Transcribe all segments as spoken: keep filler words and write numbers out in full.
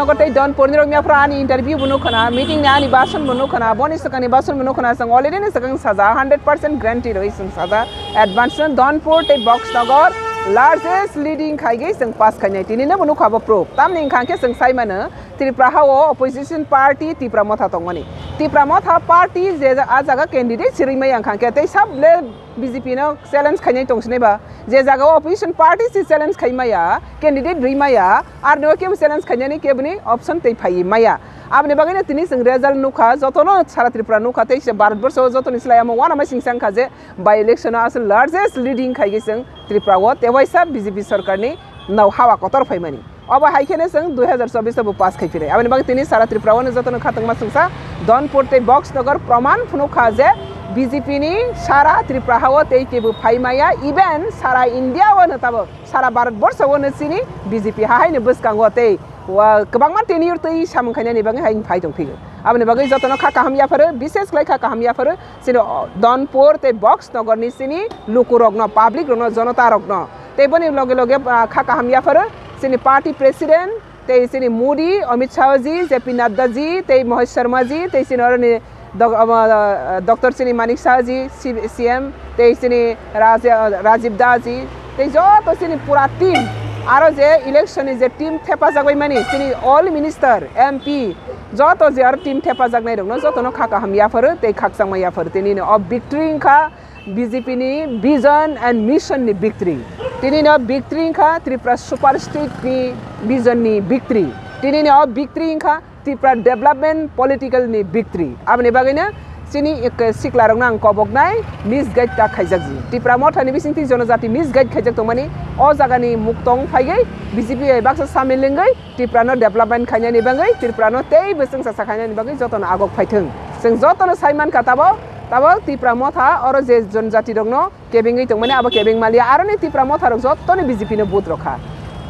Nagar tei Donpur ni rok miyaphra ani interview bo nukha na, meeting ni ani bason bo nukha na, boni swkang ni bason bo nukha na, chwng already ni swkang saja, hundred percent guarantee rwi chwng saja, advance no Donpur tei Box Nagar largest leading khaigwi chwng pass khainai, tini no bo nukha bo proof. Tamni wngkha khe chwng sai mano, Tripura ha o opposition party Tipra Motha tongmani. Tipra Motha party je a jaga candidate sirwi maya wngkha khe tei sab le B J P no challenge khainai tong sinai ba. Je jaga o opposition party si challenge khai maya, candidate rwi maya, ar no kebo challenge khainani keboni option tei phai maya. Aboni bagwi no tini chwng result nukha, jotono sara Tripura nukha, tei se Bharat borsho o jotoni slai amo uanama singsa wngkha je by election o aswk largest leading khaigwi chwng Tripura o tei waisa B J P sorkar ni no hawa kotor phaimani. Obo hai kheno chwng dui hazar chobbish o bo pass khai phinai. Aboni bagwi tini sara Tripura o no jotono khatungma singsa Donpur tei Box Nagar proman phunukha je B J P ni sara Tripura ha o tei kebo phai maya, even sara India o no tabok sara Bharat borsho o no chini B J P ha hai ni bwskango tei wa kwbangma tenure twi samung khainani bagwi hai phai tong phigo. Aboni bagwi jotono kha kaham yapharo, bishes khlai kha kaham yapharo, chini o Donpur tei Box Nagar ni chini luku rokno, public rokno, jonota rokno. Tei boni loge loge, ah, kha kaham yapharo chini party president, tei chini Modi, Amit Shah ji, J P Nadda ji, tei Mohit Sharma ji, tei chini oroni dok-, omo, ah, Doctor chini Manik Shah ji, C-, C M, tei chini Raja-, Rajib Da ji, tei joto chini pura team, aro je election ni je team thepajak bai mani, chini all minister, M P, joto je aro team thepajaknai rokno jotono kha kaham yapharo tei khakchangma yapharo, tei nini o victory wngkha B J P ni vision and mission ni victory. Tini no victory wngkha Tripura super state ni vision ni victory. Tini no victory wngkha Tripura development political ni victory. Aboni bagwi no chini ek sikla rokno ang koboknai misguide ta khaijak ji. Tripura Motha ni bisingtwi jonojati misguide khaijak tongmani o jaga ni muktong phaigwi B J P bai baksa samil wngwi Tripura no development khainani bagwi, Tripura no tei bwswng chasa khainani bagwi jotono agok phaithwng. Chwng jotono sai mankha tabok, tabok Tripura Motha oro je jonojati rokno kebengwi tongmani abo kebeng maliya. Aroni Tripura Motha rok jotoni B J P no vote rokha.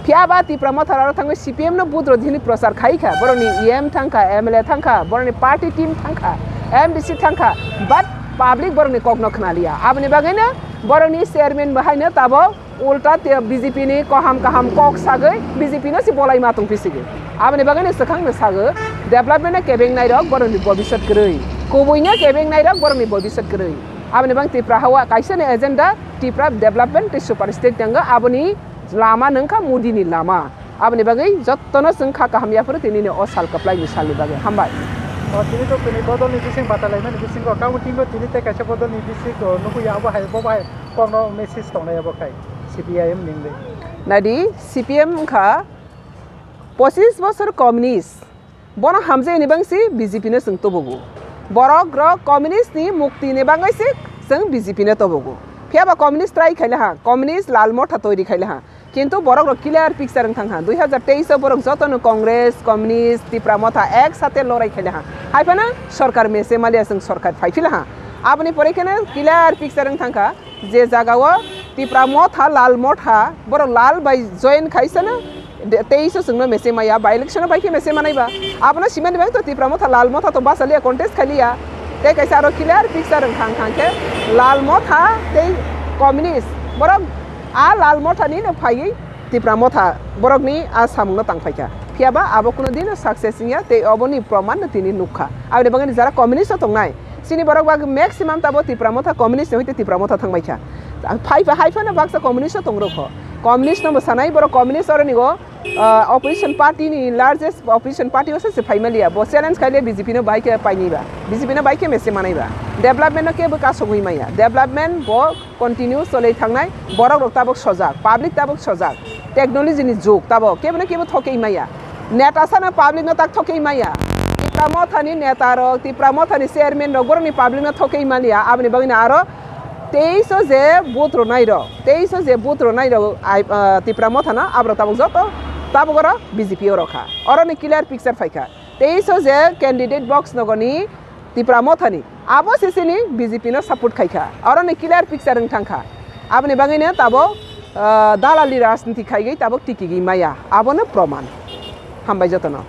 Phiya ba Tripura Motha rok thangwi C P M no vote rok hini prochar khai kha. Borokni E M thangkha, M L A thangkha, borokni party team thangkha, M D C thangkha. But public borokni kokno khnaliya. Aboni bagwino borokni chairman bo haino tabok Ulta te B J P ni kaham kaham kok sagwi B J P no si bolai ma tong phi sigi. Aboni bagwi ni swkhang no sago, development no kebeng nai rok borok ni bobisot kwrwi. Kubui no kebeng nai rok borok ni bobisot kwrwi. Aboni bang Tripura hawa kaisa ni agenda Tripura development tei super state tangwi aboni lama nungkha Modi ni lama. Aboni bagwi jotto no chwng kha kaham yaphuru tini ni o sal kwplai ni sal ni bagwi. Hambai. O tini to tini bodol ni bising batalai mani bisingo counting o tini tei kaisa bodol ni bisingo nukui ya abo hai bo bai. Kokno message tongnai abo khai C P I M ni wngwi. Naidi, C P M wngkha pochis bosor communist. Bono hamjakni bagwi se B J P no chwng tubugo. Borok rok communist ni mukti ni bagwi se chwng B J P no tubugo. Phiya ba communist try khaila ha, communist Lal Motha toiri khaila ha. Kintu borok rok clear picture wng thang ha. Dui hazar teis o borok joto no Congress, communist, Tipra Motha ek sate lorai khaila ha. Hai phano sorkar mese maliya chwng sorkar phai phila ha. Aboni pore kheno clear picture wng thang kha. Je jaga o Tipra Motha, Lal Motha, borok Lal bai join khaisano, de-, teis o chwngno mese maya, by election o bai khe mese manai ba. Abono simani bai to Tipra Motha, Lal Motha to basa liya, contest khai liya. Tei kaisa aro clear picture wng thang thang khe Lal Motha tei communist borok a Lal Motha ni no phaiwi Tipra Motha borokni a samungno tang phaikha. Phiya ba abo kuno dino success wngya tei oboni proman no tini nukha. Aboni bagwi jara communist o tongnai, chini borok bagwi maximum tabo Tipra Motha communist ni hoite Tipra Motha thangbaikha. Phai pha, hai phano baksa communist o tongrokho. Communist no bo sanai, borok communist oroni go, ah, opposition party ni largest opposition party o se se phaimaliya. Bo challenge khaile B J P no bai khe painai ba. B J P no bai khe mese manai ba. Development no kebo kasogwi maya. Development bo continue cholwi thangnai, borok rok tabok sojak, public tabok sojak, technology ni jug tabok, kebo no kebo thokei maya, neta sano public no tak thokei maya, Tipra Motha ni neta rok, Tipra Motha ni chairman rok borok ni public no thokei maliya, aboni bagwi no aro teis o je vote rwnai rok, teis o je vote rwnai rok, ai, ah, Tipra Motha no aborok tabok joto tabok oro B J P o rokha, oro ni clear picture phaikha. Teis o je candidate box nogo ni Tipra Motha ni, abo se chini B J P no support khai kha, oro ni clear picture wng thang kha. Aboni bagwi no tabok, ah, dalali rajniti khaigwi tabok tikigwi maya, abo no proman. Hambai joto no.